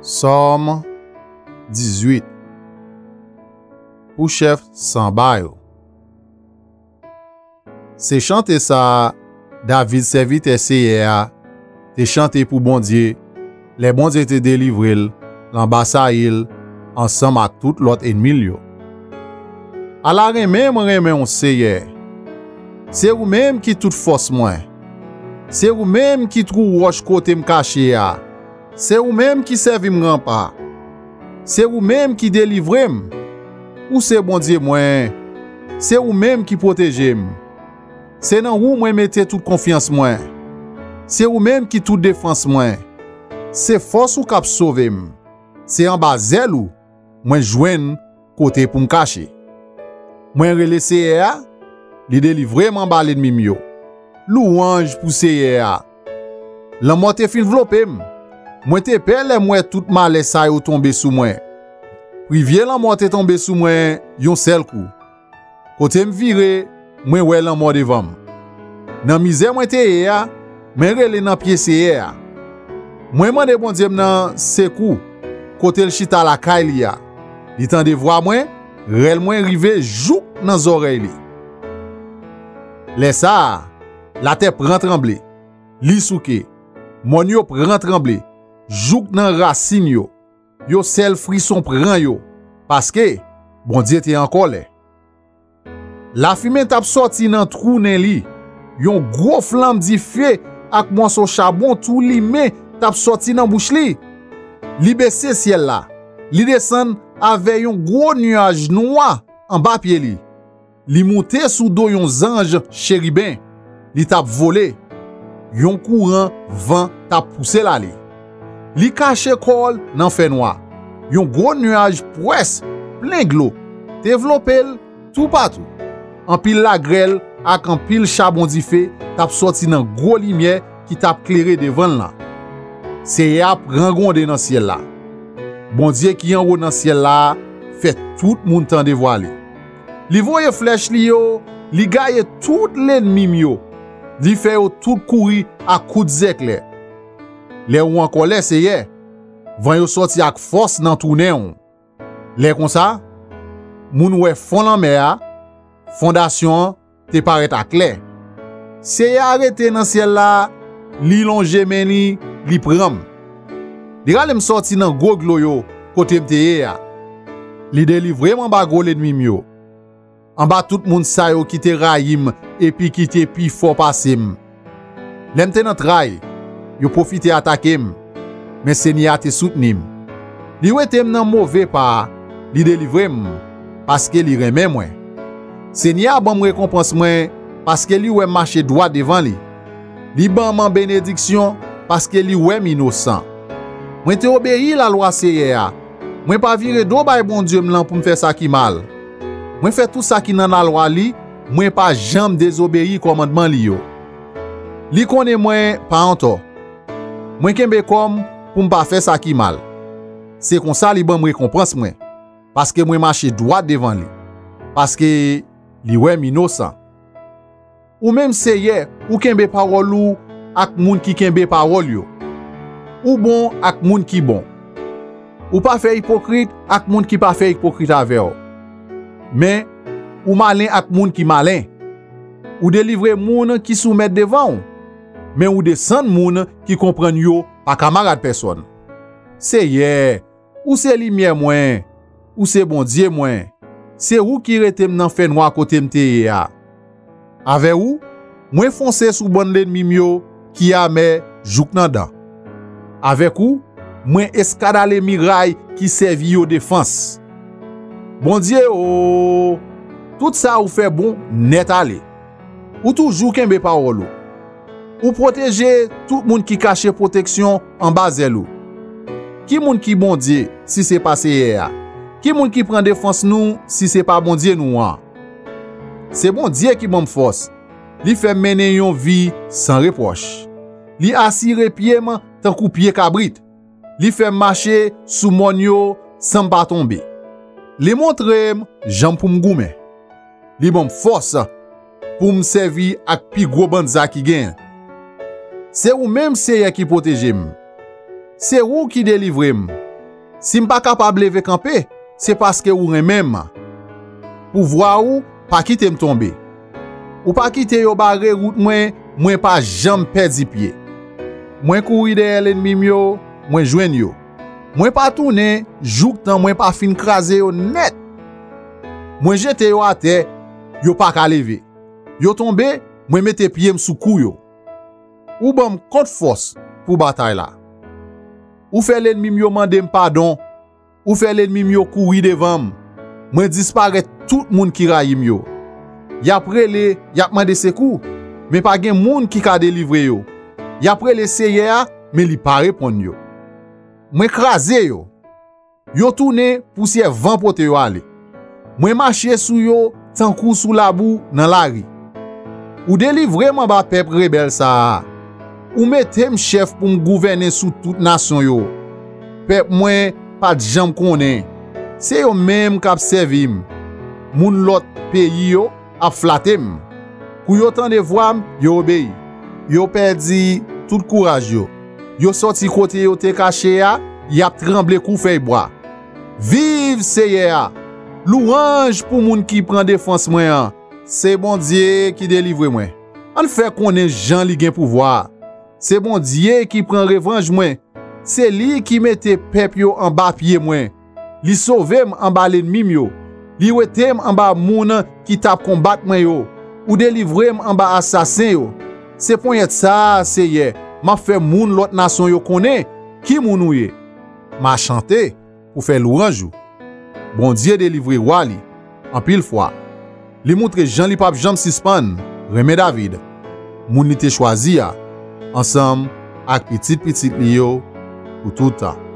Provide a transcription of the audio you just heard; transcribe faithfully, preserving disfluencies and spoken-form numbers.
Sòm dizuit. Pou chèf sanba yo. Se chante sa a David, sèvitè Seyè a, te chante pou Bondye, lè Bondye te delivre l l anba Sayil ansanm ak tout lòt ènmi l yo. Ala renmen mwen renmen w, Seyè! Se ou menm ki tout fòs mwen. Se ou menm ki twou wòch kote m kache a. Se ou menm ki sèvi m ranpa. Se ou menm ki delivre m. Ou se Bondye mwen. Se ou menm ki pwoteje m. Se nan ou mwen mete tout konfyans mwen. Se ou menm ki tout defans mwen. Se fòs ou k ap sove m. Se anba zèl ou mwen jwenn kote pou m kache. Mwen rele Seyè a, li delivre m anba lènmi m yo. Louwanj pou Seyè a! Lanmò te fin vlope m. Mwen te pè lè m wè tout malè sa yo tonbe sou mwen. Privye lanmò te tonbe sou mwen yon sèl kou. Kote m vire, mwen wè lanmò devan m. Nan mizè mwen te ye a, mwen rele nan pye Seyè a. Mwen mande Bondye m nan sekou kote l chita lakay li a. Li tande vwa mwen, rèl mwen rive jouk nan zòrèy li. Lè sa a, latè pran tranble, li souke, mòn yo pran tranble, jouk nan rasin yo, yo sèl frison pran yo, paske Bondye te an kòlè. Lafimen t ap sòti nan twou nen li, yon gwo flanm dife ak mòso chabon tou limen t ap sòti nan bouch li. Li bese syèl la, li desann avè yon gwo nyaj nwa anba pye li. Li moute sou do yon zanj cheriben, li t ap vole. Yon kouran van t ap pouse l ale. Li kache kò l nan fènwa. Yon gwo nyaj pwès, plen glo, te vlope l toupatou. Anpil lagrèl ak anpil chabon dife t ap sòti nan gwo limyè ki t ap klere devan l lan. Seyè a pran gwonde nan syèl la. Bondye ki anwo nan syèl la fè tout moun tande vwa li. Li voye flèch li yo, li gaye tout lènmi m yo. Li fè yo tout kouri ak kout zèklè. Lè ou an kòlè, Seyè, van yo sòti ak fòs nan twou nen w. Lè konsa, moun wè fon lanmè a, fondasyon an te parèt aklè. Seyè a rete nan syèl la, li lonje men li, li pran m. Li rale m sòti nan gwo dlo yo kote m te ye a. Li delivre m anba gwo lènmi m yo, anba tout moun sa yo ki te rayi m epi ki te pi fò pase m. Lè m te nan tray, yo pwofite atake m, men Senyè a te soutni m. Li wete m nan move pa a, li delivre m, paske li renmen mwen. Senyè a ban m rekonpans mwen, paske li wè m mache dwat devan li. Li ban m an benediksyon, paske li wè m inosan. Mwen te obeyi lalwa Seyè a. Mwen pa vire do bay Bondye m lan pou m fè sa ki mal. Mwen fè tout sa ki nan lalwa li, mwen pa janm dezobeyi kòmandman li yo. Li konnen mwen pa antò. Mwen kenbe kò m pou m pa fè sa ki mal. Se konsa li ban m rekonpans mwen, paske mwen mache dwat devan li, paske li wè m inosan. Ou menm, Seyè, ou kenbe pawòl ou ak moun ki kenbe pawòl yo. Ou bon ak moun ki bon. Ou pa fè ipokrit ak moun ki pa fè ipokrit avè w. Men, ou malen ak moun ki malen. Ou delivre moun ki soumèt devan w, men ou desann moun ki konprann yo pa kamarad pèsòn. Seyè, ou se limyè mwen, ou se Bondye mwen. Se ou ki rete m nan fènwa kote m te ye a. Avè ou, mwen fonse sou bann lènmi m yo ki amè jouk nan dan. Avèk ou, mwen eskadale miray ki sèvi yo defans. Bondye o, tout sa ou fè bon nèt ale. Ou toujou kenbe pawòl ou. Ou pwoteje tout moun ki kache pwoteksyon anba zèl ou. Ki moun ki Bondye si se pa Seyè a? Ki moun ki pran defans nou si se pa Bondye nou an? Se Bondye ki ban m fòs. Li fè m mennen yon vi san repwòch. Li asire pye m tankou pye kabrit. Li fè m mache sou mòn yo san m pa tonbe. Li montre m jan pou m goumen. Li ban m fòs pou m sèvi ak pi gwo bann zam ki genyen. Se ou menm, Seyè, ki pwoteje m. Se ou ki delivre m. Si m pa kapab leve kanpe, se paske ou renmen m. Pouvwa ou pa kite m tonbe. Ou pa kite yo bare wout mwen, mwen pa janm pèdi pye. Mwen kouri dèyè lènmi m yo, mwen jwenn yo. Mwen pa tounen jouktan mwen pa fin kraze yo nèt. Mwen jete yo atè, yo pa ka leve. Yo tonbe, mwen mete pye m sou kou yo. Ou ban m kont fòs pou batay la. Ou fè lènmi m yo mande m padon. Ou fè lènmi m yo kouri devan m. Mwen disparèt tout moun ki rayi m yo. Y ap rele, y ap mande sekou, men pa gen moun ki ka delivre yo. Y ap rele Seyè a, men li pa reponn yo. Mwen kraze yo. Yo tounen pousyè van pote yo ale. Mwen mache sou yo tankou sou labou nan lari. Ou delivre m anba pèp rebèl sa a. Ou mete m chèf pou m gouvènen sou tout nasyon yo. Pèp mwen pa t janm konnen. Se yo menm k ap sèvi m. Moun lòt peyi yo ap flate m. Kou yo tande vwa m, yo obeyi. Yo pèdi tout kouraj yo. Yo sòti kote yo te kache a, y ap tranble kou fèy bwa. Viv Seyè a! Lwanj pou moun ki pran defans mwen an! Se Bondye ki delivre mwen. Ann fè konnen jan li gen pouvwa. Se Bondye ki pran revanj mwen. Se li ki mete pèp yo anba pye mwen. Li sove m anba lènmi m yo. Li wete m anba moun ki t ap konbat mwen yo. Ou delivre m anba asasen yo. Se ponyèt sa a, Seyè, m ap fè moun lòt nasyon yo konnen ki moun ou ye. M a chante pou fè lwanj ou. Bondye delivre wa li anpil fwa. Li moutre jan li p ap janm sispann renmen David, moun li te chwazi a, ansanm ak pitit pitit li yo pou tout tan.